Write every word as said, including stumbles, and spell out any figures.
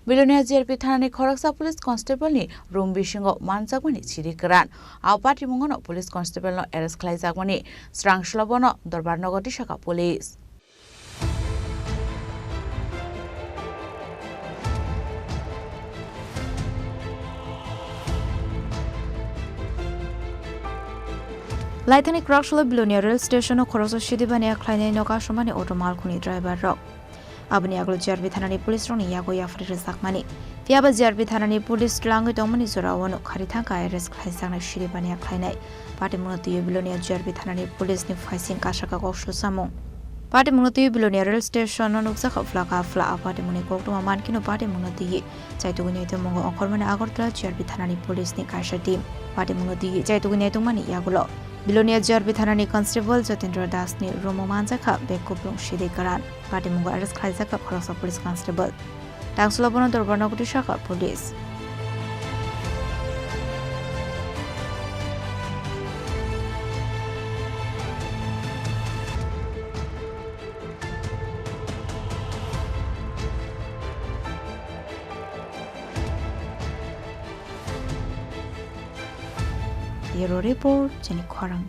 Bilonia G R P thanani khoroksa police constable ni room bisingo manjakmani chiri kwran. A patimungo no police constable no arrest khlaijakmani srang slobono Dorbar nogo tisaka police. Laithani Kraksolo Bilonia rail station o khoroksa sidi baniya khlainai nok asomani auto malkhungni driver rok. Aboni agolo G R P thanani police rokni yago yaphari rwjakmani. Phiyaba G R P thanani police tlangwi tongmani jorao no khari thangkha arrest khlaijaknai sidi baniya khlainai. Patimungno twiwi Bilonia G R P thanani police ni phaising kasaka kok susamung. Patimungno twiwi Bilonia rail station no nukjakha phlaka phla a patimungni koktwma mankhe no patimungno twiwi chaitugwi naitugmungo ongkhormani Agartala G R P thanani police ni kaisa team. Patimungno twiwi chaitugwi naitugmani yagulo Bilonia G R P thanani constable Jatendra Das ni room o manjakha bag kuplung sidi kwran. Patimungo arrest khlaijakha khoroksa police constable. Tangsulo bono Dorbar nogo tisaka police. Bureau Report, chini khorang.